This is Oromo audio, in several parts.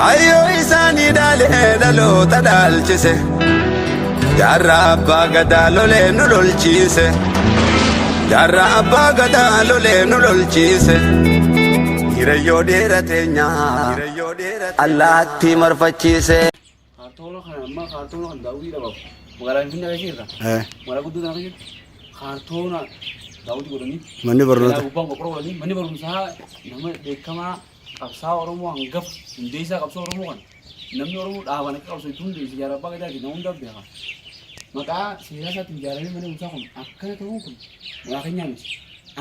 Kaayyoo isaanii dhaalee dhaloota dhaalchise. Jaarraa abbaa gadaa lolee nu lolchiise. Jaarraa abbaa gadaa lolee nu lolchiise. Hiriyyoo dheera teenya allaattii marfachiise. Kaartoona kana amma kaartoona kan daawwitii dhabaaf magaalaa Finfinnee keessa jirra. Magaalaa guddoo tana keessa kaartoona daawwitii godhanii Manni barnoota. Magaalaa gubbaan qorqorroo godhanii manni barumsaa nama beekamaa qabsaa'aa Oromoo hangafa hundeessaa qabsoo Oromoo kana namni Oromoo dhaaban akka qabsoo itti hundeesse jaarraa abbaa gadaati nama hundaa beeka. Maqaa seenaa isaatiin ijaaramee manni barumsaa kun akkana ta'uun kun maqaa keenyaa miti.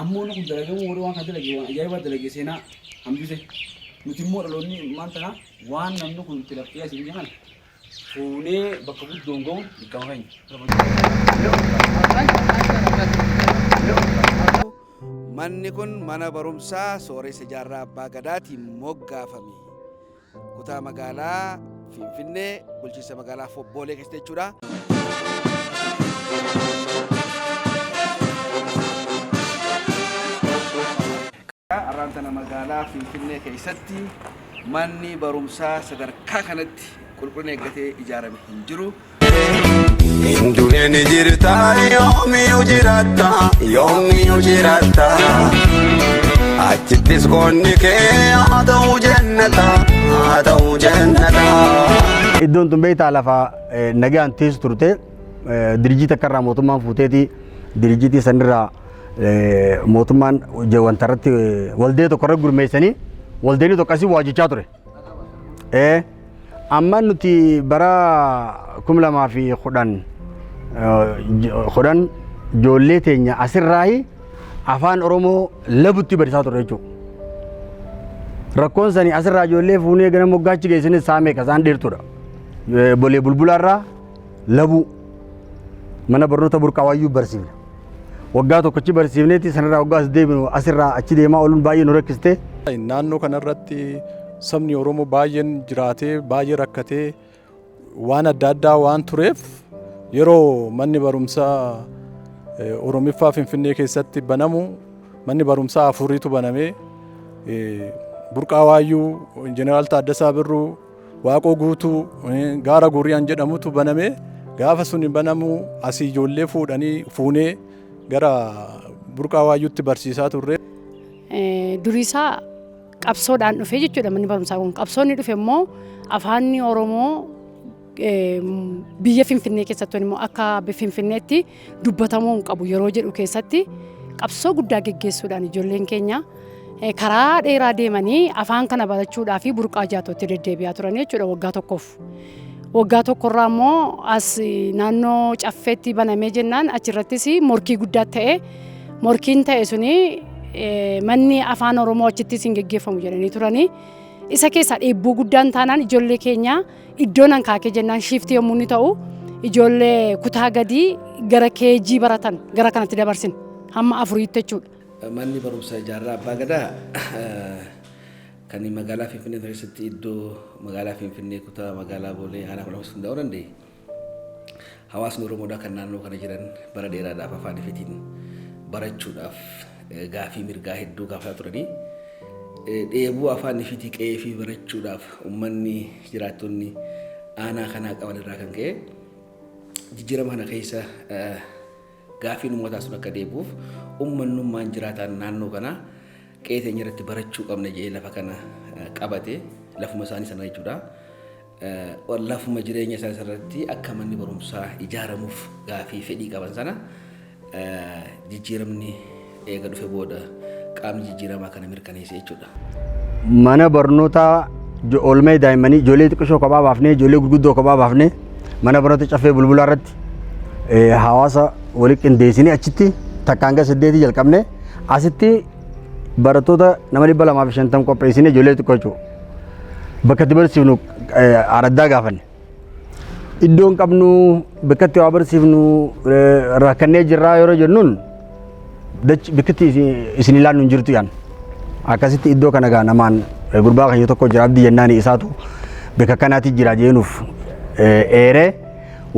Ammoo inni kun dalagamuu warri waan kana dalage waan ajaa'ibaa dalage seenaa hambise. Nuti immoo dhaloonni ammaan tanaa waan namni kun itti laphee asiin gahe kana fuunee bakka guddoon gahuun dirqama keenya. Manni kun mana barumsaa Sooressa Jaarraa Abbaa Gadaatiin moggaafame. Kutaa magaalaa Finfinnee bulchiinsa magaalaa Boolee keessatti jechuudha. Har'aan tana magaalaa Finfinnee keessatti manni barumsaa sadarkaa kanatti qulqullina eeggatee ijaarame hin jiru. Hindunee ni jirta yoomiyyuu jiraatta yoomiyyuu jiraatta. Achittis qoonni kee haa ta'u jannata haa ta'u jannata. Iddoon tun beektaa lafa nagaan teessu turte dirjiita akkarraa mootummaan fuuteeti dirjiitii sanirraa mootummaan wanta irratti waldee tokko irra gurmeessanii waldeenii tokko asii waajjichaa ture. Amma nuti bara 2010 10 ijoollee teenya asirraayi afaan Oromoo labutti barsiisaa turre jechuudha. Rakkoon sanii asirraa ijoollee fuunee gara moggaachi geessinis saa meeqa isaan dheertuudha. Bolee bulbulaarraa labuu mana barnoota burqaa waayyuu barsiifne. Waggaa tokkochi barsiifneeti sanarraa waggaa as deebinu asirraa achi deemaa ooluun baay'ee nu rakkiste. Naannoo kanarratti sabni Oromoo baay'een jiraatee baay'ee rakkatee waan adda addaa waan tureef yeroo manni barumsaa Oromiffaa Finfinnee keessatti banamu manni barumsaa afuriitu banamee Burqaa Waayyuu, Jeneraal Taaddasaa Birruu, Waaqoo Guutuu, Gaara Guriyaan jedhamutu banamee gaafa sun banamu asii ijoollee fuudhanii fuunee gara Burqaa Waayyuutti barsiisaa turre. Duriisaa qabsoodhaan dhufe jechuudha manni barumsaa kun. Qabsoonni dhufe immoo afaanni Oromoo biyya Finfinnee keessatti immoo akka Finfinneetti dubbatamuu hin qabu yeroo jedhu keessatti qabsoo guddaa geggeessuudhaan ijoolleen keenya karaa dheeraa deemanii afaan kana barachuudhaa fi burqaa jaatootti deddeebi'aa turan jechuudha waggaa tokkoof. Waggaa tokkorraa immoo as naannoo caffeetti banamee jennaan achirrattis morkii guddaa ta'e morkiin ta'e suni manni afaan Oromoo achittis hin geggeeffamu jedhanii turanii. Isa keessaa dheebbuu guddaan taanaan ijoollee keenya iddoo nan kaakee jennaan shiiftii yommuu inni ta'u ijoollee kutaa gadii gara keejii baratan gara kanatti dabarsin hamma afuriitti jechuudha. Manni barumsa Jaarraa Abbaa Gadaa kan magaalaa Finfinnee keessatti iddoo magaalaa Finfinnee kutaa magaalaa Boolee aanaa kudha hundaa'uu danda'e. Hawaasni Oromoodhaa kan naannoo kana jiran bara dheeraadhaaf afaan ifitiin barachuudhaaf gaafii mirgaa hedduu gaafataa turanii. Dheebuu afaan ifitii qe'ee fi barachuudhaaf uummanni jiraattonni aanaa kanaa qaban irraa kan ka'e jijjiirama kana keessa gaafiin uummataa sun akka deebi'uuf uummanummaan jiraataan naannoo kanaa qe'ee teenya irratti barachuu qabna jedhee lafa kana qabate lafuma isaanii sana jechuudha. Lafuma jireenya isaanii irratti akka manni barumsaa ijaaramuuf gaafii fedhii qaban sana jijjiiramni eega dhufe booda qaamni jijjiiramaa kana mirkaneesse jechuudha. Mana barnootaa oolmaa daa'immanii ijoollee xixiqqoo kophaa baafnee ijoollee gurguddoo kophaa baafnee mana barnoota caffee bulbulaa irratti hawaasa walitti qindeessinee achitti takka hanga saddeetii jalqabne asitti barattoota nama 250 qopheessinee ijoollee xixiqqoo jechuudha. Bakka itti barsiifnu araddaa gaafanne. Iddoon qabnu bakka itti waa barsiifnu rakkannee jirraa yeroo jennuun bakka itti isin ilaallu hin jirtu yaan. Akkasitti iddoo kana gaa namaan gurbaa keenya tokko jira abdii jennaani isaatu bakka kanaatti jira jeenuuf eeree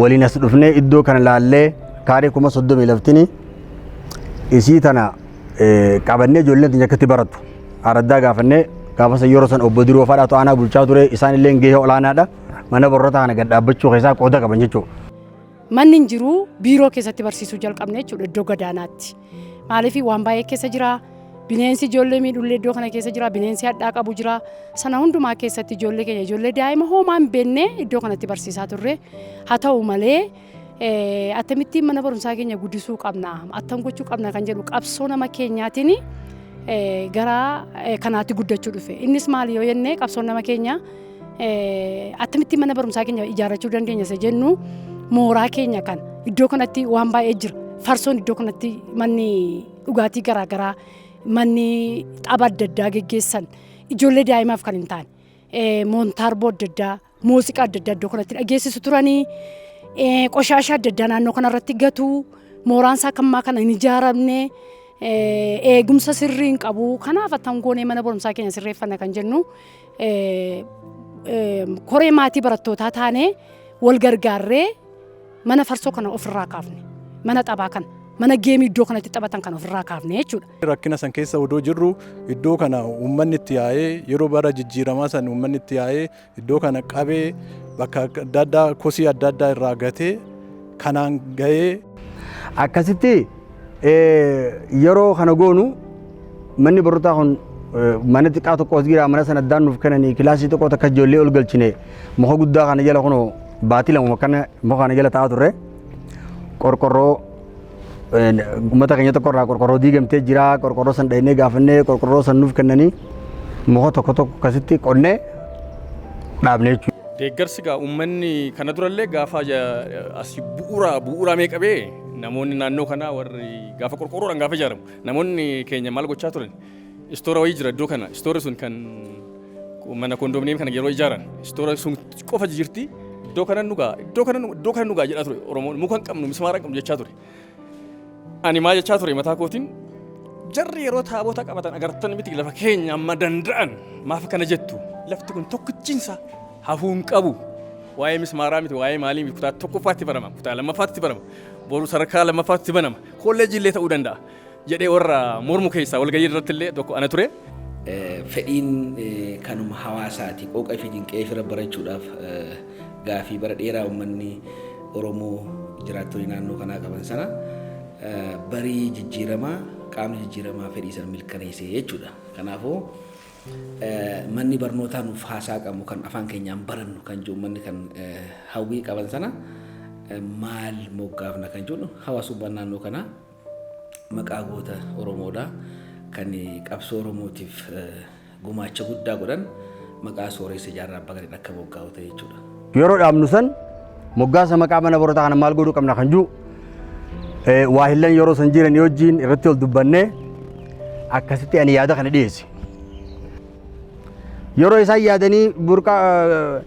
waliin as dhufnee iddoo kana laallee kaaree 30,000 laftini isii tana qabannee ijoolleen teenya akkatti barattu araddaa gaafannee Gaafa san yeroo san obbo Diroo fadhaatu aanaa bulchaa ture, isaan illee gahee olaanaadha. Mana barnootaa kana gad dhaabbachuu keessaa qooda qaban jechuudha. Manni hin jiru, biiroo keessatti barsiisuu jalqabne jechuudha iddoo gadaanaatti. Maaliif waan baay'ee keessa jira. Bineensi ijoollee miidhullee iddoo kana keessa jira. Bineensi hadhaa qabu jira. Sana hundumaa keessatti ijoollee keenya, ijoollee daa'ima hoomaa hin beekne iddoo kanatti barsiisaa turre. Haa ta'u malee, akkamittiin mana barumsaa keenya guddisuu qabna, attam gochuu qabna kan jedhu qabsoo nama keenyaatiin gara kanaatti guddachuu dhufe. Innis maali yoo jenne, qabsoon nama keenya akkamittiin mana barumsaa keenya ijaarrachuu dandeenya isa jennu, mooraa keenya kan iddoo kanatti waan baay'ee jira. Farsoon iddoo kanatti, manni dhugaatii garaagaraa, manni tapha adda addaa geggeessan, ijoollee daa'imaaf kan hin taane, moontaarboo adda addaa, muuziqaa adda addaa iddoo kanatti dhageessisu turanii, qoshaasha adda addaa naannoo kanarratti gatu, mooraan isaa kammaa kana hin ijaaramne, eegumsa sirrii hin qabu. Kanaaf attam goonee mana barumsaa keenya sirreeffanna kan jennu, koree maatii barattootaa taanee wal gargaarree mana farsoo kana ofirraa kaafne, mana taphaa kana, mana geemii iddoo kanatti taphatan kana ofirraa kaafne jechuudha. Rakkina san keessa odoo jirru, iddoo kana uummanni itti yaa'ee, yeroo bara jijjiiramaa san uummanni itti yaa'ee iddoo kana qabee, bakka adda addaa kosii adda addaa irraa gatee kanaan ga'ee. Akkasitti yeroo kana goonu, manni barnootaa kun mana xiqqaa tokko as jira, mana sana addaan nuuf kennanii, kilaasii tokko takka ijoollee ol galchine. Muka guddaa kana jala kunoo baatii 2 kana muka kana jala taa'aa turre. Qorqorroo uummata keenya tokko irraa qorqorroo diigamtee jira, qorqorroo san dhaynee gaafannee, qorqorroo san nuuf kennanii, muka tokko tokko akkasitti qonnee dhaabne jechuudha. Deeggarsi gaa uummanni kana durallee gaafa asii bu'uura meeqa bee, namoonni naannoo kanaa warri gaafa qorqorroodhaan gaafa ijaaramu namoonni keenya maal gochaa turan? Istoora wayii jira iddoo kana. Istoorri sun kan mana kondominiyeemii kana yeroo ijaaran istoora sun qofa jirti. Iddoo kana nugaa, iddoo kana, iddoo kana nugaa jedhaa ture Oromoon. Muka hin qabnu, mismaara hin qabnu jechaa ture. Ani maal jechaa ture mataa kootiin? Jarri yeroo taabota qabatan agartan miti, lafa keenya amma danda'an maaf akkana jettu? Lafti kun tokkichiinsa hafuu hin qabu. Waa'ee mismaaraa miti, waa'ee maalii miti, kutaa tokkoffaatti barama, kutaa lammaffaatti barama, boru sadarkaa lammaffaatti banama, kolleejii illee ta'uu danda'a jedhee warra mormu keessaa walgahii irratti illee tokko ana ture. Fedhiin kanuma hawaasaati. Qooqa ifiitiin qe'ee fira barachuudhaaf gaafii bara dheeraa uummanni Oromoo jiraattonni naannoo kanaa qaban sana, barii jijjiiramaa, qaamni jijjiiramaa fedhii sana mirkaneesse jechuudha. Kanaafuu manni barnootaa nuuf haasaa qabu kan afaan keenyaan barannu kan jiru, uummanni kan hawwii qaban sana, maal moggaafna kan jedhu, hawaasummaan naannoo kanaa maqaa goota Oromoodha kan qabsoo Oromootiif gumaacha guddaa godhan maqaa Sooressa Jaarraa Abbaa Gadaan akka moggaa'u ta'e jechuudha. Yeroo dhaabnu san moggaasa maqaa mana barnootaa kana maal godhuu qabna kan jiru, waa hillan yeroo san jiran wajjin irratti ol dubbannee, akkasitti ani yaada kana dhiyeesse. Yeroo isaan yaadanii burqaa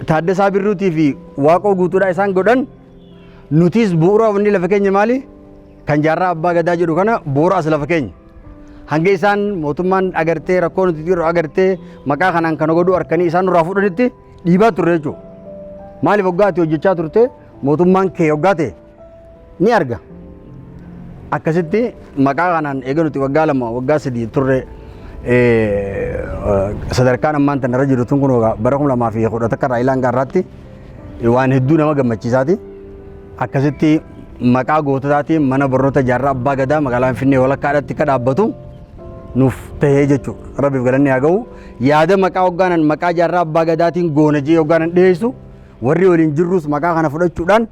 Taaddasaa Birruutii fi Waaqoo Guutuudhaa isaan godhan, nutis bu'uura wanni lafa keenya maali? Kan Jaarraa Abbaa Gadaa jedhu kana bu'uura as lafa keenya. Hanga isaan mootummaan agartee rakkoo nuti jirru agartee maqaa kanaan kana godhuu harkanii isaan nurraa fudhanitti dhiibaa turre jechuudha. Maaliif hoggaa ati hojjechaa turte mootummaan kee hoggaa ta'e ni arga. Akkasitti maqaa kanaan eega nuti waggaa 2, waggaa 3 turre, sadarkaan ammaan tana irra jiru tun kun bara 2011 irraa ilaan gaarraatti waan hedduu nama gammachiisaati. Akkasitti maqaa goototaatiin mana barnoota Jaarraa Abbaa Gadaa magaalaa Finfinnee walakkaadhaatti akka dhaabbatu nuuf tahee jechuudha. Rabbiif galanni haa ga'u. Yaada maqaa hoggaanan maqaa Jaarraa Abbaa Gadaatiin goona jee hoggaanan dhiyeessu, warri waliin jirrus maqaa kana fudhachuudhaan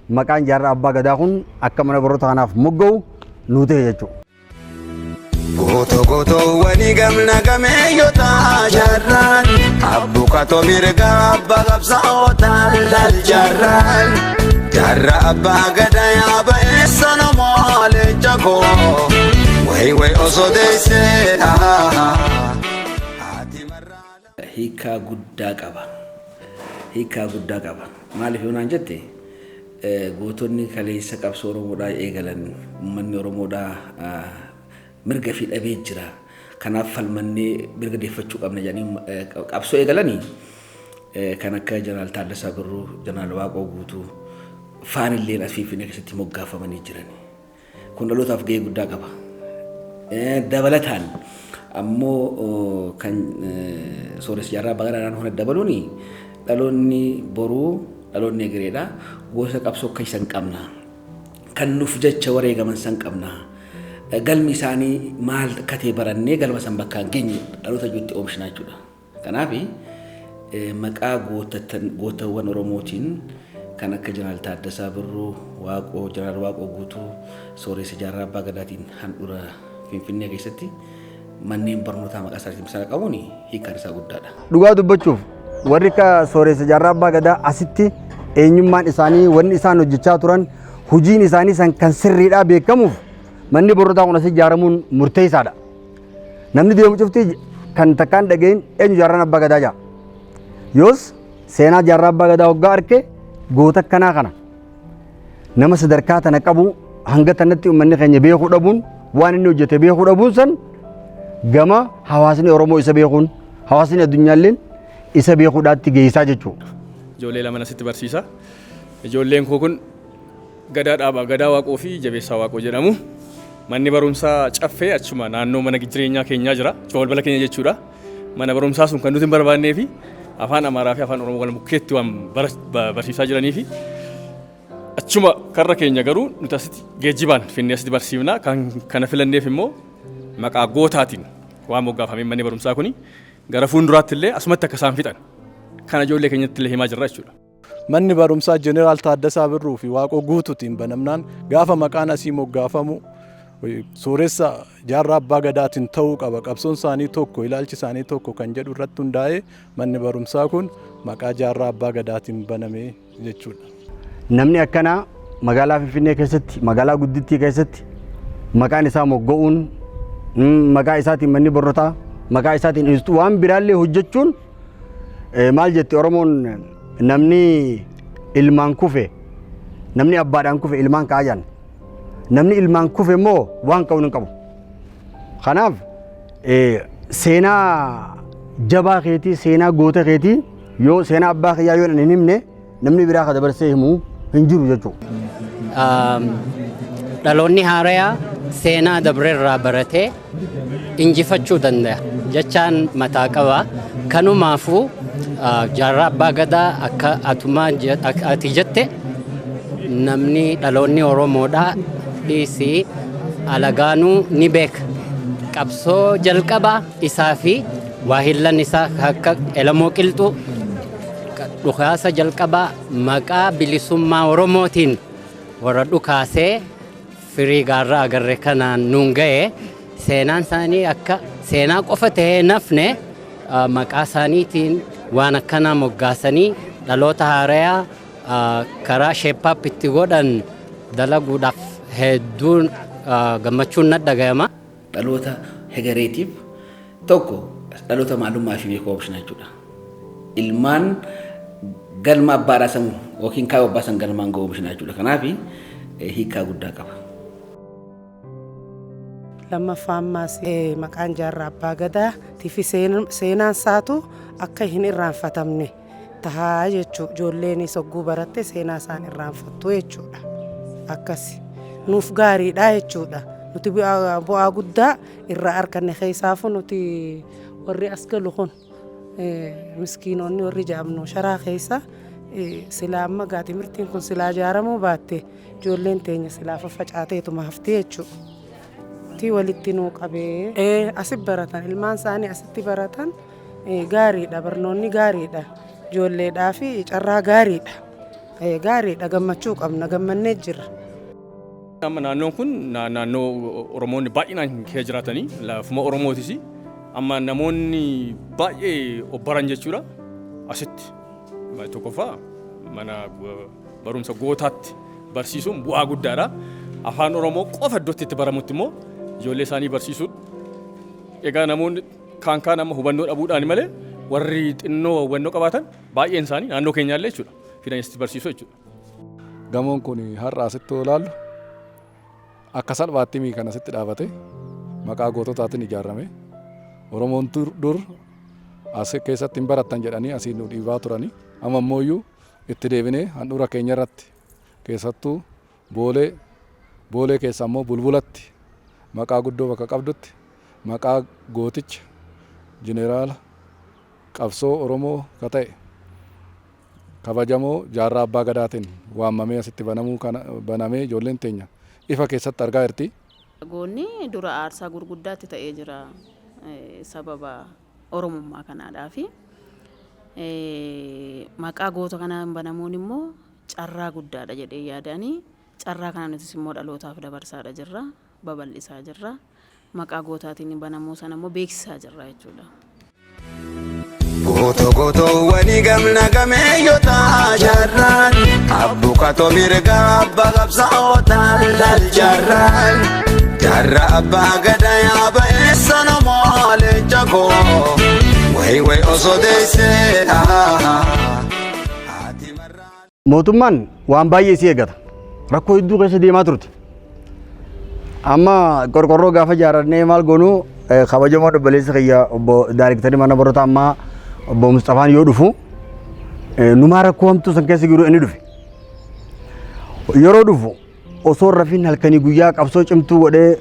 maqaan Jaarraa Abbaa Gadaa kun akka mana barnoota kanaaf mogga'u nuu ta'e jechuudha. Gooto gootoowwanii gamna gameeyyota jaarraan abbuqatoo mirga abbaa qabsaa'otaan laal jaarraan Jaarraa Abbaa Gadaa yaa ba'eessa namoo leenca koo wayi wayi osoo deessee haati marraa. Hiikaa guddaa qaba. Hiikaa guddaa qaba. Maaliif yoo naan jette, gootonni kaleessa qabsoo Oromoodhaa eegalan uummanni Oromoodhaa mirga fi dhabee jira. Kanaaf falmannee mirga deeffachuu qabna jedhanii qabsoo eegalanii kan akka Jeneraal Taaddasaa Birruu, Jeneraal Waaqoo Guutuu faan illee as Finfinnee keessatti moggaafamanii jiran. Kun dhalootaaf gahee guddaa qaba. Dabalataan Ammoo kan Sooressa Jaarraa Abbaa Gadaa naannoo kana dabaluun dhaloonni boruu, dhaloonni egereedha, gosa qabsoo akka isan qabna. Kan nuuf jecha wareegaman san qabna. Galmi isaanii maal akka ta'e barannee galma san bakkaan geenye dhaloota iyyuutti oomishna jechuudha. Kanaaf maqaa gootawwan Oromootiin kan akka Jeneraal Taaddasaa Birruu, Waaqoo, Jeneraal Waaqoo Guutuu, Sooressa Jaarraa Abbaa Gadaatiin handhuura Finfinnee keessatti manneen barnootaa maqaa isaatiin sana qabuun hiikkaan isaa guddaadha. Dhugaa dubbachuuf, warri akka Sooressa Jaarraa Abbaa Gadaa asitti eenyummaan isaanii, wanni isaan hojjechaa turan, hojiin isaanii san kan sirriidhaa beekamuuf manni barnootaa kun asitti ijaaramuun murteessaadha. Namni deemu cufti kan takkaan dhageen eenyu Jaarraan Abbaa Gadaa jaa. Yoos seenaa Jaarraa Abbaa Gadaa hoggaa arke, goota akkanaa kana, nama sadarkaa tana qabu, hanga tanatti uummanni keenya beekuu dhabuun, waan inni hojjete beekuu dhabuun, san gama hawaasni Oromoo isa beekuun, hawaasni addunyaalleen isa beekuudhaatti geessaa jechuudha. Ijoollee lama asitti barsiisa. Ijoolleen koo kun Gadaa Dhaabaa, Gadaa Waaqoo fi Jabeessaa Waaqoo jedhamu. Manni barumsaa Caffee achuma naannoo mana jireenyaa keenyaa jira. Achuma balbala keenya jechuudha. Mana barumsaa sun kan nuti hin barbaannee fi afaan Amaaraa fi afaan Oromoo wal bukkeetti waan barsiisaa jiranii fi achuma karra keenya garuu nuti asitti geejjibaan finnee asitti barsiifna. Kan kana filanneef immoo maqaa gootaatiin waan moggaafamee manni barumsaa kuni gara fuulduraatti illee asumatti akka isaan fixan kana ijoollee keenyatti illee himaa jirra jechuudha. Manni barumsaa Jeneraal Taaddasaa Birruu fi Waaqoo Guutuutiin banamnaan, gaafa maqaan asii moggaafamu Sooressa Jaarraa Abbaa Gadaatiin ta'uu qaba. Qabsoon isaanii tokko, ilaalchi isaanii tokko kan jedhu irratti hundaa'ee manni barumsaa kun maqaa Jaarraa Abbaa Gadaatiin baname jechuudha. Namni akkanaa magaalaa Finfinnee keessatti, magaalaa guddittii keessatti maqaan isaa mogga'uun, maqaa isaatiin manni barnootaa, maqaa isaatiin waan biraallee hojjechuun, maal jetti Oromoon, namni ilmaan kufe, namni abbaadhaan kufe ilmaan ka'a jedhan. Namni ilmaan kufe immoo waan qabu hin qabu. Kanaaf seenaa jabaa keetii, seenaa goota keetii, yoo seenaa abbaa kiyyaa yoo hin himne, namni biraa ka dabarsee himuu hin jiru jechuudha. Dhaloonni haarayaa seenaa dabrerraa baratee injifachuu danda'a jechaan mataa qaba. Kanumaafuu Jaarraa Abbaa Gadaa akka atumaa ati jette, namni dhaloonni Oromoodhaa dhiisii alagaanuu ni beeka. Qabsoo jalqabaa isaa fi waahillan isaa akka Elamoo Qilxuu dhukaasa jalqabaa maqaa bilisummaa Oromootiin warra dhukaasee firii gaarraa agarre kanaan nuun ga'e. Seenaan isaanii akka seenaa qofa ta'ee nafne, maqaa isaaniitiin waan akkanaa moggaasanii dhaloota haarayaa karaa shape up itti godhan dalaguudhaaf hedduun gammachuun na dhagayama. Dhaloota hegareetiif tokko dhaloota maalummaa fi beekuu oomishna jechuudha. Ilmaan galma abbaadhaa san yookiin kaayyoo abbaa san galmaan ga'u oomishna jechuudha. Kanaaf hiikaa guddaa qaba. Lammaffaa ammaas maqaan Jaarraa Abbaa Gadaa fi seenaan isaatu akka hin irraanfatamne tahaa jechuudha. Ijoolleenis hogguu baratte seenaa isaan irraanfattu jechuudha. Akkas nuuf gaariidha jechuudha. Nuti bu'aa guddaa irraa arganne. Keessaafuu nuti warri as galu kun, miskiinonni warri jedhamnu sharaa keessa, silaa amma gaa timirtiin kun silaa ijaaramuu baatte, ijoolleen teenya silaa faffacaateetuma hafti jechuudha. Ti walitti nuu qabee asi baratan, ilmaan isaanii asitti baratan gaariidha, barnoonni gaariidha, ijoolleedhaa fi carraa gaariidha, gaariidha, gammachuu qabna, gammannee jirra. Amma naannoon kun naannoo Oromoonni baay'inaan keessa jiraatanii, lafuma Oromootis. Amma namoonni baay'ee obbaran jechuudha asitti. Tokkoffaa, mana barumsa gootaatti barsiisuun bu'aa guddaadha. Afaan Oromoo qofa iddootti itti baramutti immoo ijoollee isaanii barsiisuun, egaa namoonni kaan kaan amma hubannoo dhabuudhaan malee, warri xinnoo hubannoo qabaatan baay'een isaanii naannoo keenyaallee jechuudha fidan asitti barsiisuu jechuudha. Gamoon kun har'a asitti yoo ilaallu akka salphaatti mii kan asitti dhaabate, maqaa goototaatiin ijaarame. Oromoon dur as keessatti hin barattan jedhanii asiin nu dhiibaa turani. Amma immoo itti deebinee handhuura keenya irratti, keessattuu Boolee, Boolee keessa immoo Bulbulatti, maqaa guddoo bakka qabdutti Maqaa gooticha jeneraala qabsoo Oromoo ka ta'e kabajamoo Jaarraa Abbaa Gadaatiin waamamee asitti banamuu kana banamee ijoolleen teenya ifa keessatti argaa jirti. Goonni dura aarsaa gurguddaatti ta'ee jira sababa Oromummaa kanaadhaafi. Maqaa goota kanaan banamuun immoo carraa guddaadha jedhee yaadaani. Carraa kana nutis immoo dhalootaaf dabarsaadha jirra. Babal'isaa jirra. Maqaa gootaatiin banamuu sana immoo beeksisaa jirra jechuudha. Gooto gootoowwanii gamna gameeyyota jaarraan abbuqatoo mirga abbaa qabsaa'otaan laal jaarraan jaarra abbaa gadaa yaaba eessa namoo leenca koo wayi wayi osoo deessee. Mootummaan waan baay'ee si eegata. Rakkoo hedduu keessa deemaa turte. Amma qorqorroo gaafa ijaarrannee maal goonu, kabajamoo obboleessa kiyya obbo Daarektarii mana barnootaa ammaa obbo Mustafaan yoo dhufu, numaa rakkoo hamtuu san keessa jiru inni dhufe. Yeroo dhufu osoo rafiin halkanii guyyaa qabsoo cimtuu godhee,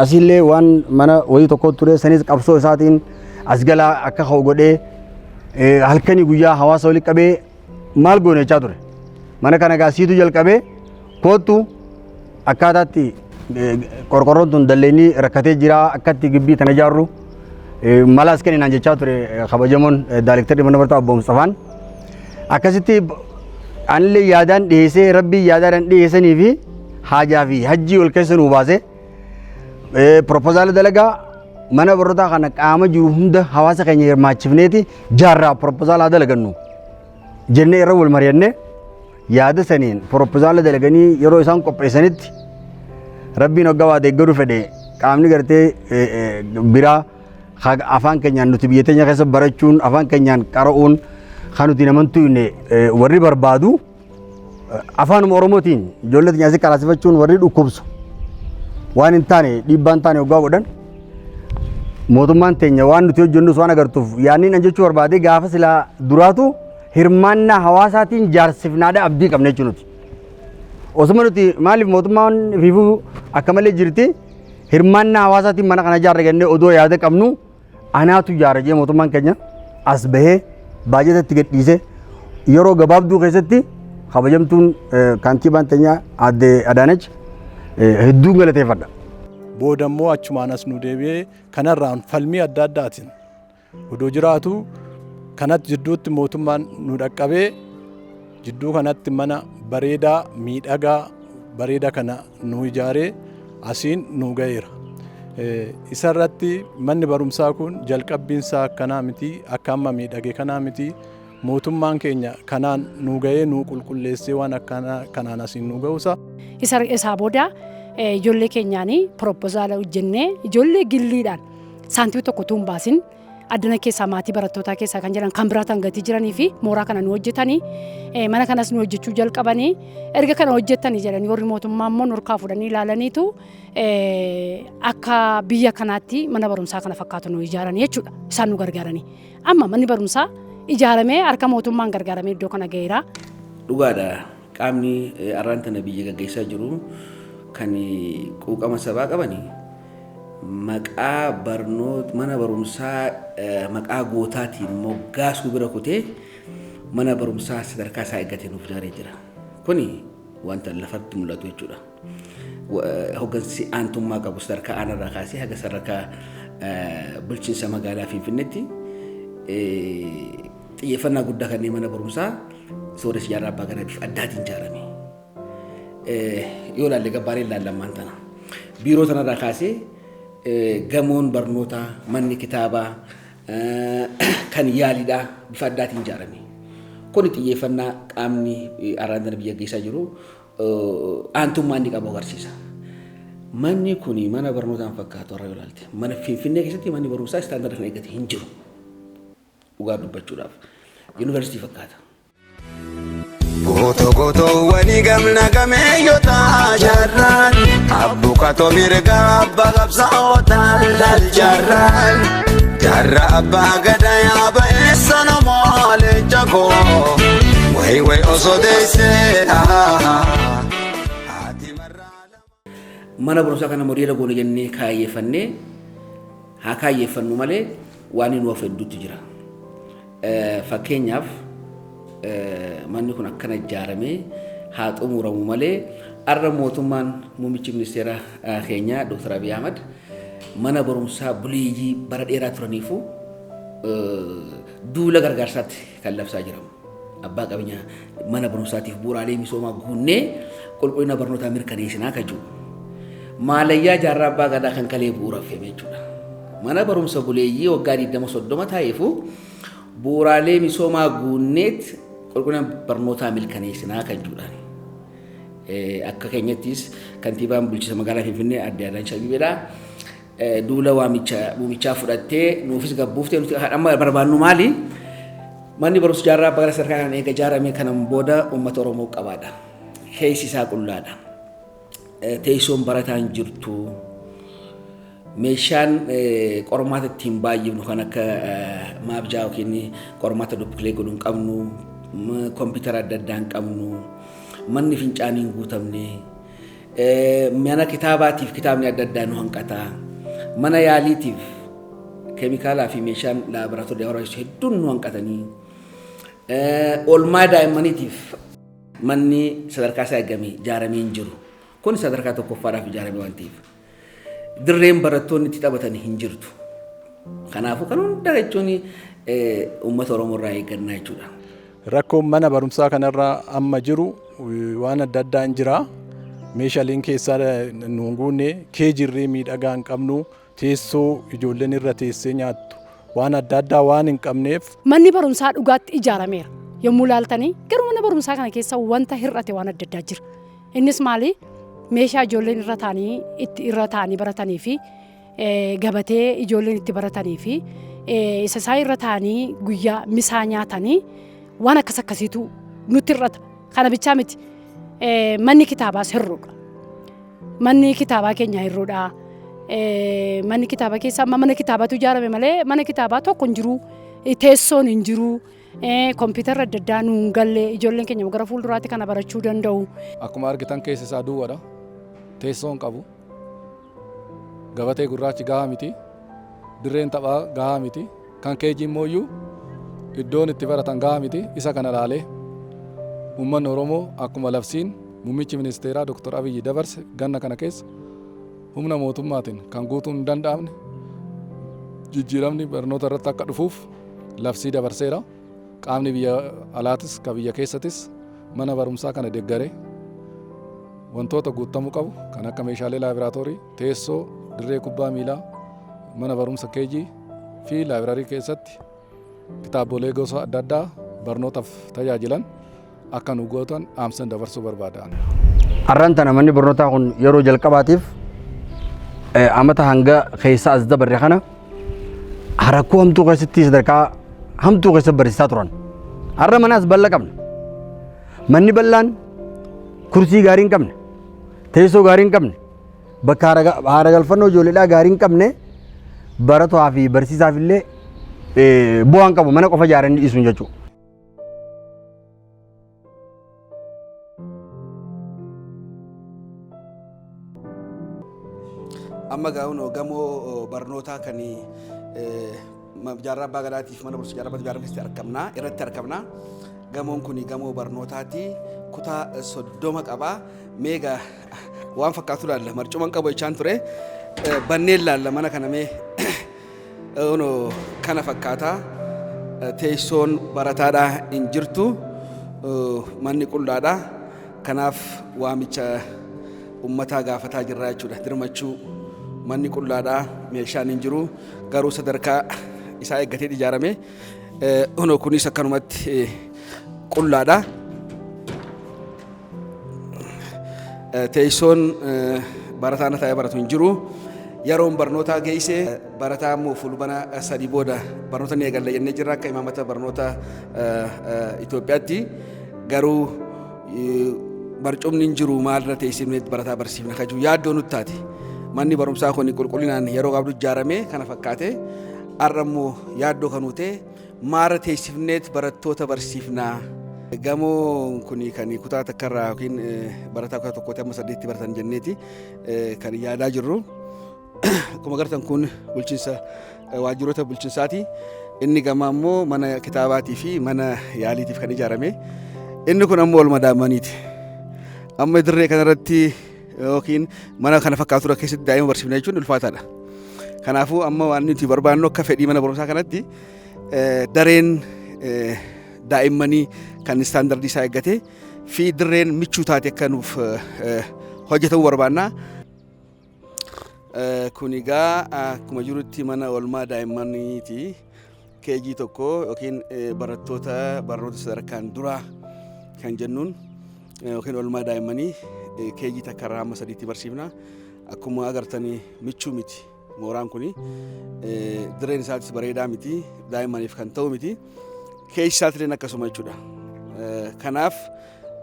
asiillee waan mana wayii tokko ture sanis qabsoo isaatiin as galaa akka ka'u godhee, halkanii guyyaa hawaasa walitti qabee maal goone jechaa ture. Mana kana gaasiitu jalqabee koottu, akkaataatti qorqorroon tun dalleenii rakkatee jira, akkatti gibbii tana ijaarru mala as kenninaan jechaa ture kabajamoon daayirektarri mana barnootaa obbo Mustafaan. Akkasitti anillee yaadaan dhiyeessee, rabbii yaadaadhaan dhiyeessanii fi haajaa fi hajjii ol keessa nuu baasee proposal dalagaa mana barnootaa kana qaama jiru hunda hawaasa keenya hirmaachifneeti jaarraa proposal haa dalagannu jennee irra wal mari'annee, yaada saniin proposal dalaganii yeroo isaan qopheessanitti, rabbiin hoggaa waa deeggaruu fedhe qaamni gartee biraa afaan keenyaan nuti biyya teenya keessa barachuun, afaan keenyaan qara'uun kan nuti namantuu hin warri barbaadu, afaanuma Oromootiin ijoollee teenya asii qaraasifachuun warri dhukkubsu, waan hin taane dhiibbaa hin taane hoggaa godhan, mootummaan teenya waan nuti hojjennus waan agartuuf, yaadni an jechuu barbaade gaafa silaa duraatu hirmaannaa hawaasaatiin jaarsifnaadha abdii qabna jechuu nuti. Osuma nuti maaliif mootummaan fiifuu akka malee jirti, hirmaannaa hawaasaatiin mana kana ijaarra jennee odoo yaada qabnu, anaatu ijaara jee mootummaan keenya as bahee baajata itti gadhiise, yeroo gabaabduu keessatti kabajamtuun kaantiibaan teenya aadde Adaanach hedduun galateeffadha. Booda immoo achumaan as nu deebi'ee kanarraan falmii adda addaatiin odoo jiraatu kanatti jidduutti mootummaan nu dhaqqabee, jidduu kanatti mana bareedaa miidhagaa bareedaa kana nu ijaaree asiin nu ga'eera. Isa irratti manni barumsaa kun jalqabbiin isaa akkanaa miti, akka amma miidhage kanaa miti. Mootummaan keenya kanaan nu ga'ee nu qulqulleessee waan akkanaa kanaan asiin nu ga'usa. Isaa booda ijoollee keenyaanii proposal hojjennee, ijoollee gilliidhaan saantimii tokko utuu hin baasin, addana keessaa maatii barattootaa keessaa kan jiran kan biraa gatii jiranii fi mooraa kana nu hojjetanii, mana kanas nu hojjechuu jalqabanii, erga kana hojjetanii jedhanii warri mootummaa immoo nurkaa fudhanii ilaalaniitu akka biyya kanaatti mana barumsaa kana fakkaatu nu ijaaranii jechuudha, isaan nu gargaaranii. Amma manni barumsaa ijaaramee harka mootummaan gargaaramee iddoo kana ga'eera. Dhugaadha, qaamni arraan tana biyya gaggeessaa jiru kan quuqama sabaa qabani maqaa barnoota mana barumsaa maqaa gootaatiin moggaasuu bira kutee mana barumsaa sadarkaa isaa eeggate nuuf ijaaree jira. Kuni wanta lafatti mul'atu jechuudha. Hoggansi aantummaa qabu sadarkaa aanarraa kaasee haga sadarkaa bulchiinsa magaalaa Finfinneetti xiyyeeffannaa guddaa kanneen mana barumsaa Sooressa Jaarraa Abbaa Gadaa bifa addaatiin ijaarame. Yoo ilaalle gabbaaree ilaallammaan tana. Biiroo sanarraa kaasee gamoon barnootaa, manni kitaabaa, kan yaaliidhaa bifa addaatiin ijaarame. Kuni xiyyeeffannaa qaamni arraan biyya geessaa jiru aantummaa inni qabu agarsiisa. Manni kuni mana barnootaan fakkaatu har'a yoo ilaalte. Mana Finfinnee keessatti manni barumsaa istaandarda kan eeggate hin jiru. Dhugaa dubbachuudhaaf. Yuunivarsiitii fakkaata. Gooto gootoowwanii gamna gameeyyota jaarraan abbuqatoo mirga abbaa qabsaa'otaan laal jaarraan jaarra abbaa gadaa yaaba eessa namoo leenca koo wayi wayi osoo deessee. Mana barumsaa kana modeela goone jennee kaayyeeffannee Haa kaayyeeffannu malee waan nu hafu hedduutu jira. Fakkeenyaaf, manni kun akkana ijaaramee haa xumuramu malee, har'a mootummaan muummichi ministeera keenyaa Dr. Abiy Ahmad mana barumsaa buleeyyii bara dheeraa turaniifu duula gargaarsaatti kan labsaa jiramu. Abbaa qabeenyaa mana barumsaatiif bu'uuraalee misoomaa guunnee qulqullina barnootaa mirkaneessinaa kan jiru. Maalayyaa Jaarraa Abbaa Gadaa kan kalee bu'uureffame jechuudha. Mana barumsa buleeyyii waggaa 20 30 taa'eefu bu'uuraalee misoomaa guunneet qulqullina barnootaa mirkaneessinaa kan jedhudha. Akka keenyattis kantiibaan bulchiinsa magaalaa Finfinnee Aadde Adaanach Abeebeedha. Duula waamicha muumichaa fudhattee nuufis gabbuuftee, nuti amma barbaannu maali? Manni barumsa Jaarraa Abbaa Gadaa sadarkaa kanaan eega ijaarame kanan booda uummata Oromoo qabaadha. Keessi isaa qullaadha. Teessoon barataan jirtu. Meeshaan qormaata ittiin baay'ifnu kan akka maabjaa yookiin qormaata duppilee godhu hin qabnu. Kompiitara adda addaa hin qabnu. Manni fincaanii hin guutamne. Mana kitaabaatiif kitaabni adda addaa nu hanqata. Mana yaaliitiif keemikaalaa fi meeshaan laaboraatoorii barbaachisu hedduun nu hanqatanii. Oolmaa daa'immaniitiif manni sadarkaa isaa eegame ijaaramee hin jiru. Kun sadarkaa tokkoffaadhaaf ijaarame waan ta'eef. Dirreen barattoonni itti taphatan hin jirtu. Kanaafuu kan hunda jechuun uummata Oromoo irraa eeggannaa jechuudha. Rakkoon mana barumsaa kanarra amma jiru waan adda addaa hin jira. Meeshaaleen keessaa nu hin guunne, keejirree miidhagaa hin qabnu, teessoo ijoolleen irra teessee nyaattu waan adda addaa waan hin qabneef. Manni barumsaa dhugaatti ijaarameera. Yommuu ilaaltanii garuu mana barumsaa kana keessa wanta hir'ate waan adda addaa jira. Innis maali? Meeshaa ijoolleen irra taa'anii itti irra taa'anii baratanii fi gabatee ijoolleen itti baratanii fi isa isaan irra taa'anii guyyaa misaa nyaatanii waan akkas akkasiitu nutti hir'ata. Kana bichaa miti. Manni kitaabaas hir'uudha. Manni kitaabaa keenya hir'uudha. Manni kitaabaa keessa amma mana kitaabaatu ijaarame malee mana kitaabaa tokko hin jiru. Teessoon hin jiru. Kompiitarri adda addaa nu hin galle, ijoolleen keenya gara fuulduraatti kana barachuu danda'u. Akkuma argitan keessi isaa duwwaadha. Teessoo hin qabu. Gabatee gurraachi gahaa miti. Dirreen taphaa gahaa miti. Kan keejii immoo iyyuu iddoon itti baratan gahaa miti. Isa kana ilaalee uummanni Oromoo akkuma labsiin muummichi ministeeraa Dr. Abiyyi dabarse ganna kana keessa humna mootummaatiin kan guutuun hin danda'amne jijjiiramni barnoota irratti akka dhufuuf labsii dabarseera. Qaamni biyya alaatis ka biyya keessatis mana barumsaa kana deeggaree wantoota guutamuu qabu kan akka meeshaalee laabiraatoorii, teessoo, dirree kubbaa miilaa, mana barumsa keejii fi laayibiraarii keessatti kitaabolee gosa adda addaa barnootaaf tajaajilan akka nu gootan dhaamsan dabarsuu barbaada. Har'aan tana manni barnootaa kun yeroo jalqabaatiif amata hanga keessa as dabarre kana rakkoo hamtuu keessatti, sadarkaa hamtuu keessa barsiisaa turan. Har'a mana as bal'aa qabna. Manni bal'aan kursii gaarii hin qabne, teessoo gaarii hin qabne, bakka haara galfannoo ijoolleedhaa gaarii hin qabne barataa fi barsiisaaf illee bu'aan qabu mana qofa ijaaranii dhiisuun jechuudha. Amma gaa'uun gamoo barnootaa kan Jaarraa Abbaa Gadaatiif mana barumsa Jaarraa Abbaa Gadaa keessatti argamna, irratti argamna. Gamoon kun gamoo barnootaati. Kutaa 30 qaba. Meegaa waan fakkaatu laalla. Marcuma hin qabu jechaan ture. Banneen laalla mana kana mee. Kunoo kana fakkaata. Teessoon barataadhaa hin jirtu. Manni qullaadha. Kanaaf waamicha uummataa gaafataa jirra jechuudha. Dirmachuu manni qullaadha. Meeshaan hin jiru. Garuu sadarkaa isaa eeggatee ijaarame. Kunoo kunis akkanumatti qullaadha. Teessoon barataan taa'ee baratu hin jiru. Yeroon barnootaa geesse barataa immoo fulbana 3 booda barnoota ni eegalla jennee jirra akka imaamata barnoota Itoophiyaatti. Garuu barcumni hin jiru, maalirra teessifnee barataa barsiifna kan jiru yaaddoo nutti taate. Manni barumsaa kun qulqullinaan yeroo qabdu ijaarame kana fakkaate, har'a immoo yaaddoo kan ta'e maalirra teessifneet barattoota barsiifnaa. Gamoon kun kan kutaa takkarraa yookiin barataa kutaa tokkootti amma saddeetti baratan jenneeti kan yaadaa jirru. Akkuma agartan kun bulchiinsa waajjiroota bulchiinsaati. Inni gamaa immoo mana kitaabaatii fi mana yaaliitiif kan ijaarame. Inni kun ammoo oolmaa daa'immaniiti. Amma dirree kanarratti yookiin mana kana fakkaatu keessatti daa'ima barsiifna jechuun ulfaataadha. Kanaafuu amma waan nuti barbaannu akka fedhii mana barumsaa kanatti dareen daa'immanii kan istaandardii isaa eeggate fi dirreen michuu taate akka nuuf hojjetamuu barbaanna. Kun egaa akkuma jirutti mana oolmaa daa'immaniiti. KG 1 yookiin barattoota barnoota sadarkaan duraa kan jennuun yookiin oolmaa daa'immanii KG 1rraa hamma 3tti barsiifna. Akkuma agartanii michuu miti mooraan kuni. Dirreen isaatis bareedaa miti, daa'immaniif kan ta'u miti. Keessi isaatillee akkasuma jechuudha. Kanaaf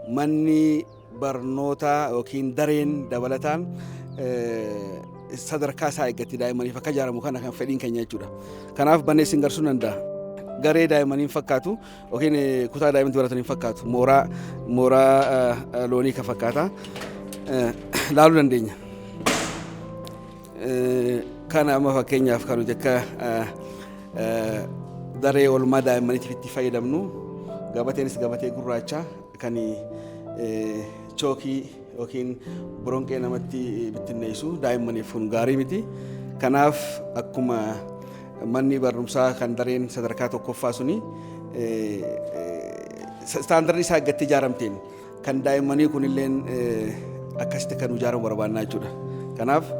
manni barnootaa yookiin dareen dabalataan sadarkaa isaa eeggatti daa'immaniif akka ijaaramu kana kan fedhiin keenya jechuudha. Kanaaf bannee isin garsuu danda'a. Garee daa'immanii fakkaatu yookiin kutaa daa'immanii baratanii fakkaatu, mooraa loonii kan fakkaata laaluu dandeenya. Kana amma fakkeenyaaf kan nuti akka daree oolmaa daa'immaniitiif itti fayyadamnu, gabateenis gabatee gurraacha kan chookii yookiin boronqee namatti bittinneessu, daa'immaniif kun gaarii miti. Kanaaf akkuma manni barumsaa kan dareen sadarkaa tokkoffaa suni istaandardii isaa eeggattee ijaaramteen, kan daa'immanii kunilleen akkasitti kan ijaaramu barbaannaa jechuudha. Kanaaf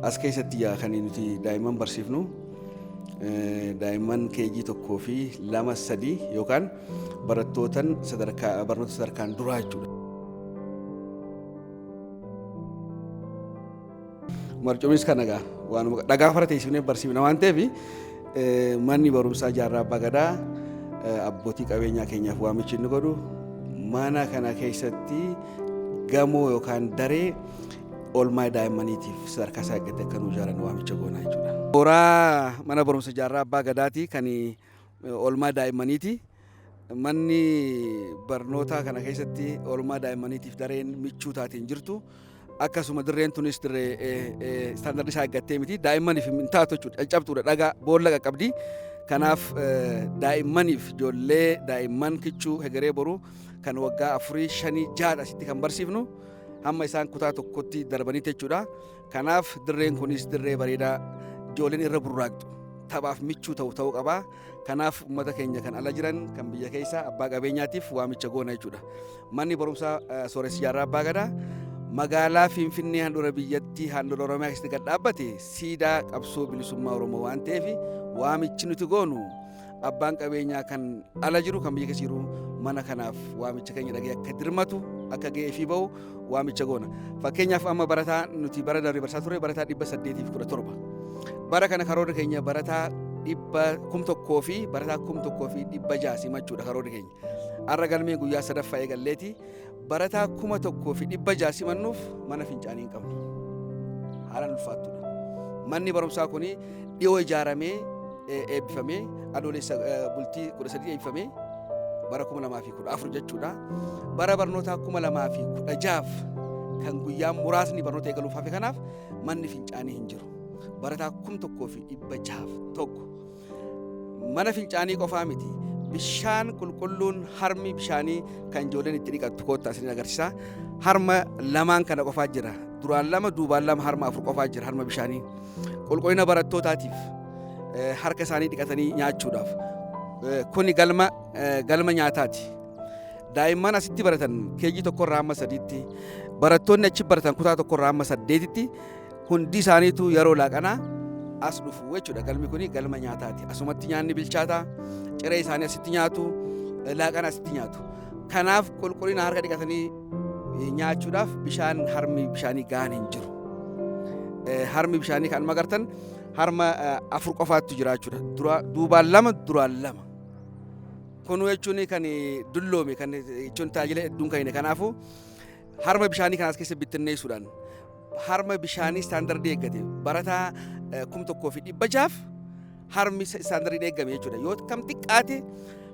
as keessatti kan nuti daa'imman barsiifnu daa'imman KG 1 fi 2, 3 yookaan barattootan sadarkaa barnoota sadarkaan duraa jechuudha. Marcumis kana egaa waanuma dhagaa fara teessifnee barsiifna waan ta'eef, manni barumsaa Jaarraa Abbaa Gadaa abbootii qabeenyaa keenyaaf waamichi inni godhu mana kana keessatti gamoo yookaan daree oolmaa daa'immaniitiif sadarkaa isaa eeggate akka nu ijaaran waamicha goonaa jechuudha. Mooraa mana barumsa Jaarraa Abbaa Gadaati kan oolmaa daa'immaniiti. Manni barnootaa kana keessatti oolmaa daa'immaniitiif dareen michuu taateen jirtu. Akkasuma dirreen tunis dirree istaandardii isaa eeggattee miti. Daa'immaniif hin taatu jechuudha. Caccabtuudha, dhagaa boolla qaqqabdi. Kanaaf daa'immaniif, ijoollee daa'imman kichuu hegeree boru kan waggaa 4, 5, 6dha asitti kan barsiifnu, hamma isaan kutaa tokkotti darbanitti jechuudha. Kanaaf dirreen kunis dirree bareedaa ijoolleen irra burraaqxu, taphaaf michuu ta'u ta'uu qaba. Kanaaf uummata keenya kan ala jiran, kan biyya keessaa abbaa qabeenyaatiif waamicha goona jechuudha. Manni barumsaa Sooressi Jaarraa Abbaa Gadaa magaalaa Finfinnee, handhuura biyyattii, handhuura Oromiyaa keessatti kan dhaabbate siidaa qabsoo bilisummaa Oromoo waan ta'eef, waamichi nuti goonu abbaan qabeenyaa kan ala jiru, kan biyya keessa jiru mana kanaaf waamicha keenya dhagee akka dirmatu, akka ga'ee fi bahu waamicha goona. Fakkeenyaaf amma barataa nuti bara darbe barsaa ture barataa 817. Bara kana karoorri keenya barataa 1,000 fi barataa 1,600 simachuudha karoorri keenya. Har'a galmee guyyaa sadaffaa eegalleeti, barataa 1,600 simannuuf mana fincaanii hin qabnu. Haalaan ulfaattudha. Manni barumsaa kun dhiyoo ijaaramee eebbifamee, Adoolessa bultii 13 eebbifamee, bara 2014 jechuudha. Bara barnootaa 2016f kan guyyaa muraasni barnoota eegaluuf hafe kanaaf manni fincaanii hin jiru. Barataa 1,600f tokko. Mana fincaanii qofaa miti. Bishaan qulqulluun, harmi bishaanii kan ijoolleen itti dhiqattu, koottaa isin agarsiisa. Harma lamaan kana qofaa jira. Duraan lama, duubaan lama, harma afur qofaa jira harma bishaanii. Qulqullina barattootaatiif, harka isaanii dhiqatanii nyaachuudhaaf. Kuni galma nyaataati. Daa'imman asitti baratan KG 1rraa hamma 3tti, barattoonni achi baratan kutaa 1rraa hamma 8tti hundi isaaniitu yeroo laaqanaa as dhufu jechuudha. Galmi kuni galma nyaataati. Asumatti nyaanni bilchaataa, ciree isaanii asitti nyaatu, laaqana asitti nyaatu. Kanaaf qulqullina harka dhiqatanii nyaachuudhaaf bishaan, harmi bishaanii gahaan hin jiru. Harmi bishaanii kan agartan harma afur qofaatu jira jechuudha. Duubaan lama, duraan lama. Kun jechuun kan dulloome, kan jechuun tajaajila hedduun kan hin. Kanaafuu harma bishaanii kanas keessa bittinneessuudhaan harma bishaanii istaandardii eeggate barataa 1,600f harmi istaandardii eeggame jechuudha. Yoo kam xiqqaate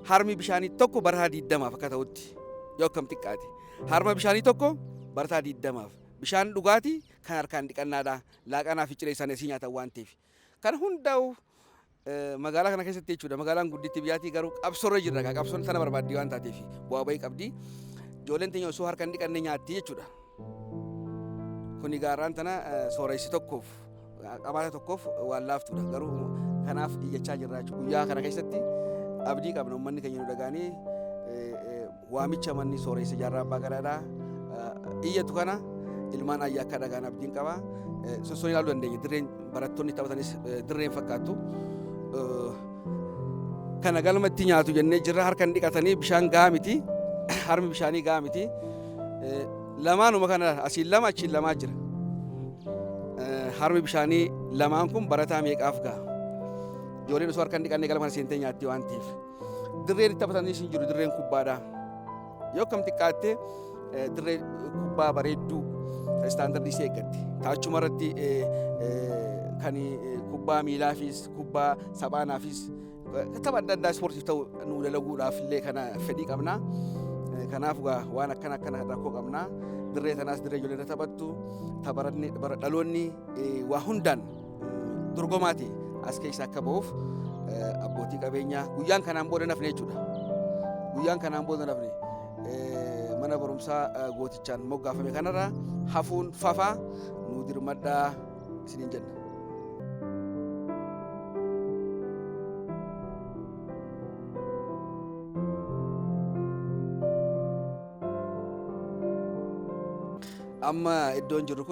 harmi bishaanii tokko barataa 20f akka ta'utti, yoo kam xiqqaate harma bishaanii tokko barataa 20f. Bishaan dhugaatii kan harkaan dhiqannaadha. Laaqanaa fi ciree isaanii asii nyaatan waan ta'eef. Kana hundaa'u magaalaa kana keessatti jechuudha. Magaalaan gudditti biyyaatii garuu qabsoorra jirra. Qabsoon tana barbaaddi waan taateef bu'aa bahii qabdi. Ijoolleen teenya osoo harkaan dhiqanne nyaatti jechuudha. Kuni gaarraan tana sooressi tokkoof qabaata tokkoof waan laaftudha. Garuu kanaaf iyyachaa jirra jechuudha. Guyyaa kana keessatti abdii qabna uummanni keenya nu dhagaanii waamicha manni sooressa Jaarraa Abbaa Gadaadhaa iyyatu kana ilmaan ayyaa akka dhagaan abdiin qaba. Sossoon ilaaluu dandeenya. Dirreen barattoonni taphatanis dirreen fakkaattu. Kana galmatti nyaatu jennee jirra. Harkaan dhiqatanii bishaan gahaa miti. Harmi bishaanii gahaa miti. Lamaanuma kana asiin lama achiin lamaa jira. Harmi bishaanii lamaan kun barataa meeqaaf gaha? Ijoolleen osoo harkaan dhiqannee galma kana seentee nyaatti waan ta'eef. Dirreen itti taphatanis hin jiru, dirreen kubbaadha. Yoo akkam xiqqaatte dirree kubbaa bareedduu istaandardii ishee eeggatte. Taachuma irratti kan kubbaa miilaafis kubbaa saphaanaafis tapha adda addaa ispoortiif ta'u nu dalaguudhaaf illee kana fedhii qabna. Kanaaf waan akkana akkana rakkoo qabna. Dirree tanaas dirree ijoolleen irra taphattu tapharanni dhaloonni waa hundaan dorgomaati as keessa akka ba'uuf abbootii qabeenyaa guyyaan kanaan booda nafne jechuudha. Guyyaan kanaan booda nafne mana barumsaa gootichaan moggaafame kanarra hafuun fafaa nu dirmadhaa isiniin jenna. Amma iddoon jirru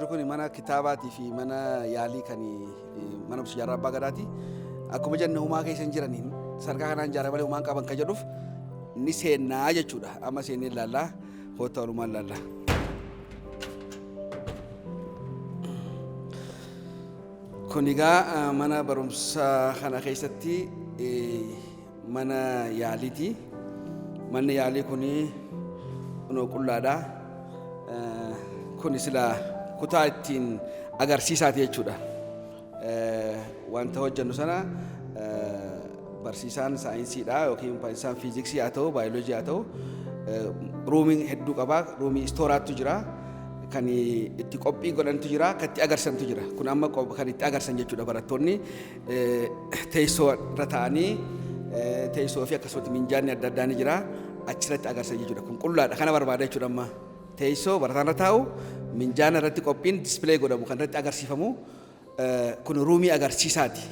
kun mana kitaabaatii fi mana yaalii kan mana barumsa Jaarraa Abbaa Gadaati. Akkuma jenne humaa keessa hin jiraniin sadarkaa kanaan ijaarame malee humaan qaban kan jedhuuf ni seennaa jechuudha. Amma seennee ilaallaa, koottaa walumaan ilaallaa. Kun egaa mana barumsaa kana keessatti mana yaaliiti. Manni yaalii kun kunoo qullaadha. Kun sila kutaa ittiin agarsiisaati jechuudha. Wanta hojjennu sana barsiisaan saayinsiidha yookiin barsiisaan fiiziksii haa ta'u, baayoloojii haa ta'u, ruumiin hedduu qaba. Ruumii istooraattu jira. Kan itti qophii godhantu jira, kan itti agarsiisantu jira. Kun amma kan itti agarsiisan jechuudha. Barattoonni teessoo irra taa'anii, teessoo fi akkasumatti minjaalli adda addaa ni jira. Achirratti agarsiisan jechuudha. Kun qullaadha. Kana barbaada jechuudha amma. Teessoo barataan irra taa'u, minjaala irratti qophiin display godhamu kan irratti agarsiifamu, kun ruumii agarsiisaati.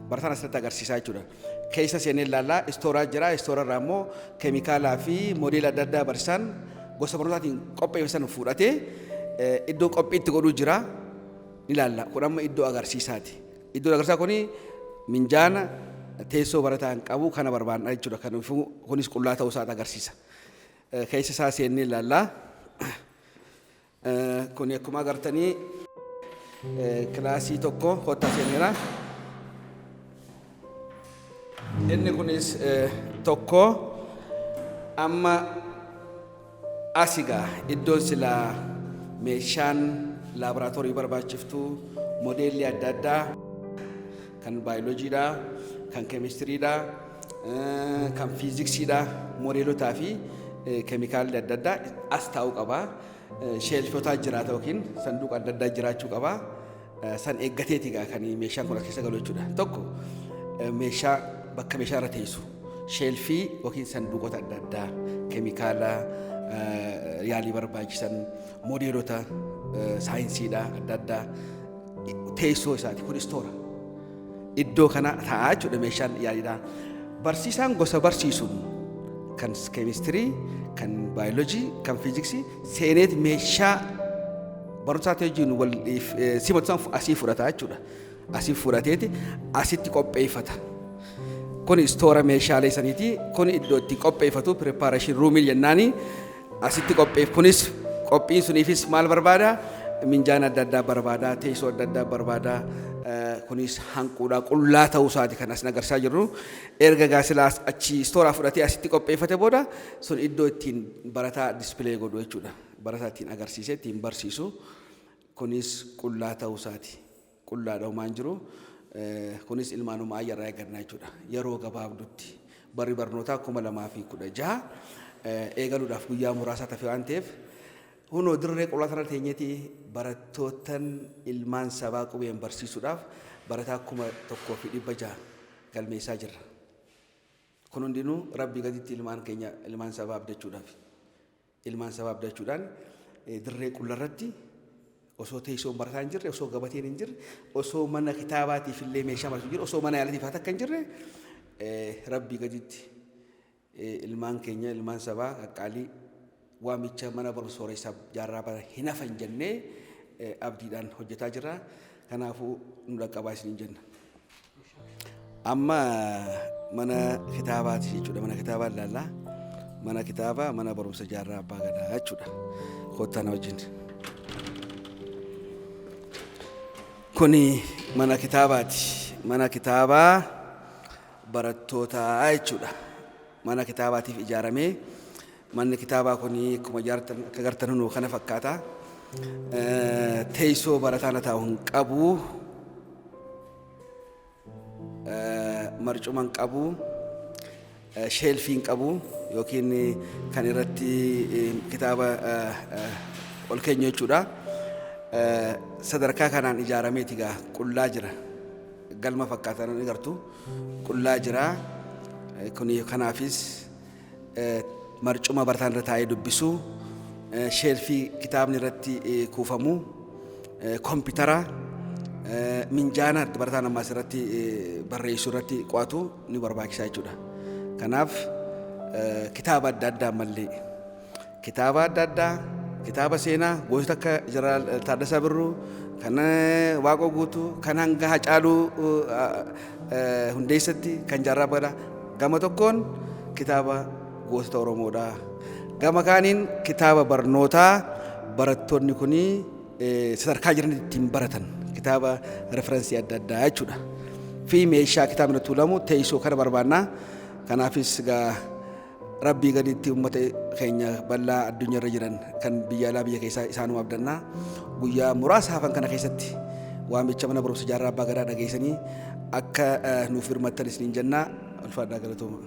Barataan asirratti agarsiisaa jechuudha. Keessa seenee ilaallaa, istooraa jira. Istoora irraa immoo keemikaalaa fi moodeela adda addaa barsiisaan gosa barnootaatiin qopheessan fuudhatee iddoo qophii itti godhuu jira. Ni ilaalla. Kun amma iddoo agarsiisaati. Iddoon agarsiisaa kuni minjaala teessoo barataan qabu kana barbaadna jechuudha. Kanaafuu kunis qullaa ta'uu isaa agarsiisa. Keessa isaa seennee ilaallaa. Kun akkuma agartanii kilaasii tokko, kottaa seeneera. Inni kunis tokko. Amma asigaa iddoon silaa meeshaan laaboraatoorii barbaachiftu, modeelli adda addaa kan baayoloojiidha, kan keemistiriidha, kan fiiziksiidha, modeelotaa fi keemikaalli adda addaa as taa'uu qaba. Sheelfotaa jiraata yookiin sanduuqa adda addaa jiraachuu qaba. San eeggateeti egaa kan meeshaan kun as keessa galu jechuudha. Tokko meeshaa bakka meeshaa irra teessu, sheelfii yookiin sanduuqota adda addaa, keemikaala yaalii barbaachisan, modeelota saayinsiidha adda addaa, teessoo isaati, kun istoora. Iddoo kana taa'aa jechuudha meeshaan yaaliidha. Barsiisaan gosa barsiisuun kan keemistirii, kan baayoloojii, kan fiiziksii seeneet meeshaa barumsaa wajjin wal simatu san asii fudhata jechuudha. Asii fudhateeti asitti qopheeffata. Kun istoora meeshaalee saniiti. Kun iddoo itti qopheeffatu preparation roomii jennaani asitti qopheef. Kunis qophiin suniifis maal barbaada? Minjaana adda addaa barbaada, teessoo adda addaa barbaada. Kunis hanquudha, qullaa ta'uu isaati kan asin agarsiisaa jirru. Erga gaasilaas achi istooraa fudhatee asitti qopheeffate booda sun iddoo ittiin barataa display godhu jechuudha. Barataa ittiin agarsiisee ittiin barsiisu. Kunis qullaa ta'uu isaati. Qullaadha, homaan jiru. Kunis ilmaanuma ayyarraa eeggannaa jechuudha. Yeroo gabaabdutti barri barnootaa 2016 eegaluudhaaf guyyaa muraasaa tafe waan ta'eef Hunoo dirree qullaa tana teenyeeti barattootan ilmaan sabaa qubeen barsiisuudhaaf barataa 1600 galmeessaa jirra. Kun hundinuu Rabbii gaditti ilmaan keenya ilmaan sabaa abdachuudhaaf. Ilmaan sabaa abdachuudhaan dirree qullarratti osoo teessoon barataa hin jirre, osoo gabateen hin jirre, osoo mana kitaabaatiif illee meeshaa barsiisu hin jirre, osoo mana yaalaatiif haa takka hin jirre, Rabbii gaditti ilmaan keenya ilmaan sabaa qaqqaalii waamicha mana barumsa sooressaa jaarraa bara hin hafan jennee abdiidhaan hojjetaa jirra. Kanaafuu nu dhaqqabaa isiniin jenna. Amma mana kitaabaati jechuudha. Mana kitaabaa ilaallaa. Mana kitaabaa mana barumsa jaarraa abbaa gadaa jechuudha. Kottaa na wajjin. Kuni mana kitaabaati. Mana kitaabaa barattootaa jechuudha. Mana kitaabaatiif ijaaramee manni kitaabaa kun akkuma ijaartan akka gartan hunuu kana fakkaata. Teessoo barataan taa'u hin qabu. Marcuma hin qabu. Sheelfii hin qabu yookiin kan irratti kitaaba ol keenyu jechuudha. Sadarkaa kanaan ijaarameeti egaa qullaa jira. Galma fakkaatan ni gartu. Qullaa jira. Kuni kanaafis marcuma barataan irra taa'ee dubbisu, sheelfii kitaabni irratti kuufamu, koompitara, minjaana barataan ammaas irratti barreessu irratti qo'atu ni barbaachisa jechuudha. Kanaaf kitaaba adda addaa ammallee kitaaba adda addaa, kitaaba seenaa gosoota akka Jeneraal Taaddasaa Birruu, kan Waaqoo Guutuu, kan hanga Hacaaluu Hundeessatti, kan Jaarraa Abbaa Gadaa gama tokkoon kitaaba gootota Oromoodha. Gama kaaniin kitaaba barnootaa barattoonni kun sadarkaa jiranitti ittiin baratan kitaaba referensii adda addaa jechuudha. Fi meeshaa kitaabni irratti tuulamu teessoo kana barbaanna. Kanaafis egaa Rabbii gaditti uummata keenya bal'aa addunyaa irra jiran kan biyya alaa biyya keessaa isaanuma abdanna. Guyyaa muraasa hafan kana keessatti waamicha mana barumsa Jaarraa Abbaa Gadaa dhageessanii akka nuuf birmattan isiniin jenna. Ulfaadhaa galatooma.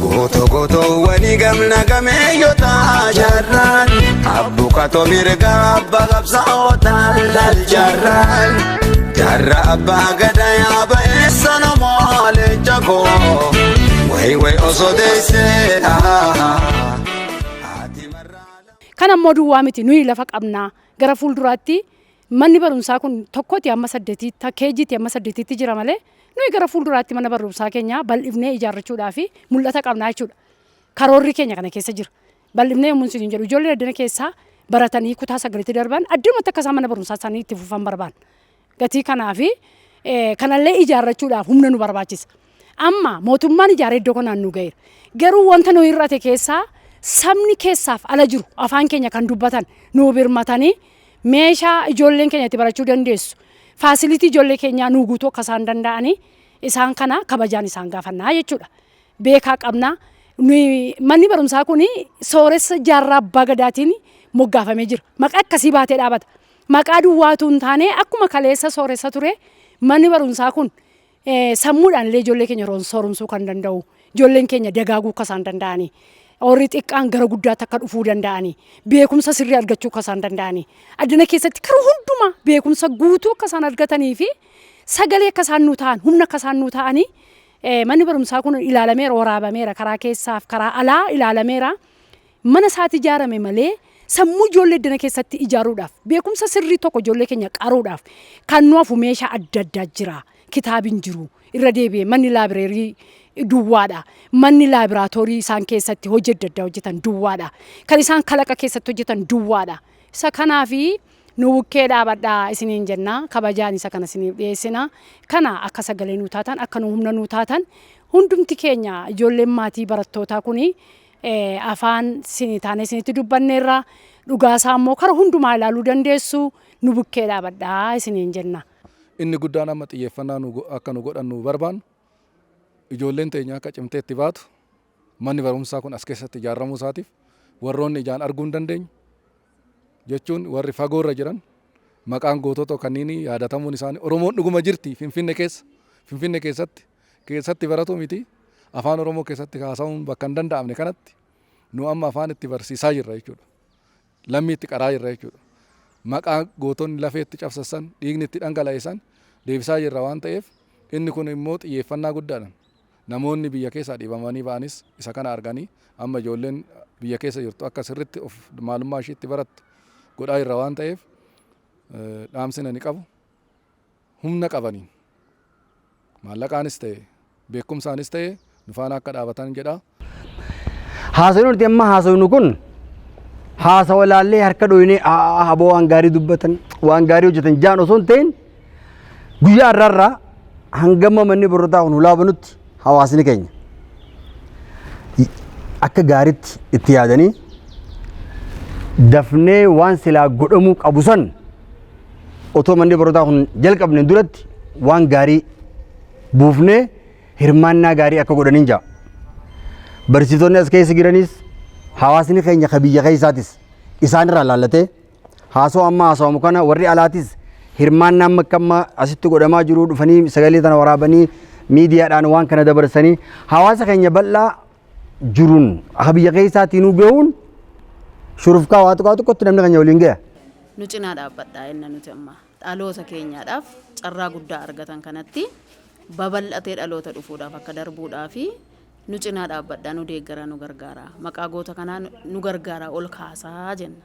Gooto gootoowwanii gamna gameeyyota jaarraan abbukatoo mirga abbaa qabsaa'otaan laal jaarraan jaarraa abbaa gadaa yaa ba'eessa namoo leenca koo way way osoo deessee. Kan ammoo duwwaa miti, nuyi lafa qabnaa. Gara fuulduraatti manni barumsaa kun tokkooti amma saddeetiitti, keejiitti amma saddeetiitti jira malee nuyi gara fuulduraatti mana barumsaa keenya bal'ifnee ijaarrachuudhaa fi mul'ata qabnaa jechuudha. Karoorri keenya kana keessa jira. Bal'ifnee yommuu isin jedhu, ijoolleen addana keessaa baratanii kutaa sagalitti darban addumatti akka isaan mana barumsaa isaanii itti fufan barbaanna. Gatii kanaa fi kanallee ijaarrachuudhaaf humna nu barbaachisa. Amma mootummaan ijaaree iddoo kanaan nu ga'eera. Garuu wanta nu hir'ate keessaa sabni keessaaf ala jiru afaan keenya kan dubbatan nu birmatanii meeshaa ijoolleen keenya itti barachuu dandeessu, faasilitii ijoollee keenyaa nu guutuu akka isaan danda'anii isaan kana kabajaan isaan gaafannaa jechuudha. Beekaa qabna. Nuyi manni barumsaa kun sooressa Jaarraa Abbaa Gadaatiin moggaafamee jira. Maqaa akkasii baatee dhaabata. Maqaa duwwaatu hin taane, akkuma kaleessa sooressa ture manni barumsaa kun sammuudhaan illee ijoollee keenya sooromsuu kan danda'u, ijoolleen keenya dagaaguu akka isaan danda'anii, warri xiqqaan gara guddaatti akka dhufuu danda'anii, beekumsa sirrii argachuu akka isaan danda'anii, addana keessatti karaa hundumaa beekumsa guutuu akka isaan argatanii fi sagalee akka isaan nuu ta'an, humna akka isaan nuu ta'anii manni barumsaa kun ilaalameera, waraabameera, karaa keessaaf karaa alaa ilaalameera. Mana isaatti ijaarame malee sammuu ijoollee addana keessatti ijaaruudhaaf, beekumsa sirrii tokko ijoollee keenya qaruudhaaf kan nu hafu meeshaa adda addaa jira. Kitaabni hin jiru. Irra deebi'ee manni laabireerii duwwaadha. Manni laabiraatoorii isaan keessatti hojii adda addaa hojjetan duwwaadha. Kan isaan kalaqa keessatti hojjetan duwwaadha. Isa kanaafi nu bukkee dhaabadhaa isiniin jenna. Kabajaan isa kana isiniif dhiyeessina. Kana akka sagalee nuu taatan, akka nu humna nuu taatan, hundumti keenya ijoolleen maatii barattootaa kuni afaan isinii taanee isinitti dubbanneerra. Dhugaasaa immoo kara hundumaa ilaaluu dandeessu, nu bukkee dhaabadhaa isiniin jenna. Inni guddaan amma xiyyeeffannaa nu akka nu godhannu barbaannu, ijoolleen teenya akka cimtee itti baatu manni barumsaa kun as keessatti ijaaramuu isaatiif, warroonni ijaan arguu hin dandeenye jechuun warri fagoorra jiran maqaan gootota kanniinii yaadatamuun isaanii, Oromoon dhuguma jirti Finfinne keessa, Finfinne keessatti baratu miti, afaan Oromoo keessatti haasa'uun bakka hin danda'amne kanatti nu amma afaan itti barsiisaa jirra jechuudha. Lammiitti qaraa jirra jechuudha. Maqaa gootonni lafee itti cabsan san, dhiigni itti dhangala'e san deebisaa jirra waan ta'eef, inni kun immoo xiyyeeffannaa guddaadhaan namoonni biyya keessaa dhiibamanii ba'anis isa kana arganii, amma ijoolleen biyya keessa jirtu akka sirritti of maalummaa ishiitti barattu godhaa jirra waan ta'eef, dhaamsi ani qabu, humna qabaniin maallaqaanis ta'e beekumsaanis ta'e nu faana akka dhaabatan jedha. Haasawni nuti amma haasawnu kun haasawa laallee harka dhooynee aboo waan gaarii dubbatan, waan gaarii hojjetan jaan osoo hin ta'in, guyyaa har'aarraa hangama manni barnootaa kun hulaa banutti hawaasni keenya akka gaariitti itti yaadanii dafnee waan silaa godhamuu qabu san otoo manni barnootaa kun jalqabne duratti waan gaarii buufnee hirmaannaa gaarii akka godhaniin jaa. Barsiisonni as keessa jiranis, hawaasni keenya ka biyya keessaatis isaan irraa laallatee haasoo amma haasawamu kana, warri alaatis hirmaannaa amma akka amma asitti godhamaa jiru dhufanii sagalee tana waraabanii miidiyaadhaan waan kana dabarsanii hawaasa keenya bal'aa jiruun akka biyya keessaatiinuu gahuun shurufkaa waa xiqqaa xiqqootti namni keenya waliin gaha. Nu cinaa dhaabbadhaa jenna. Nuti amma dhaloota keenyaadhaaf carraa guddaa argatan kanatti babal'atee dhaloota dhufuudhaaf akka darbuudhaa fi nu cinaa dhaabbadhaa, nu deeggaraa, nu gargaaraa, maqaa goota kanaa nu gargaaraa, ol kaasaa jenna.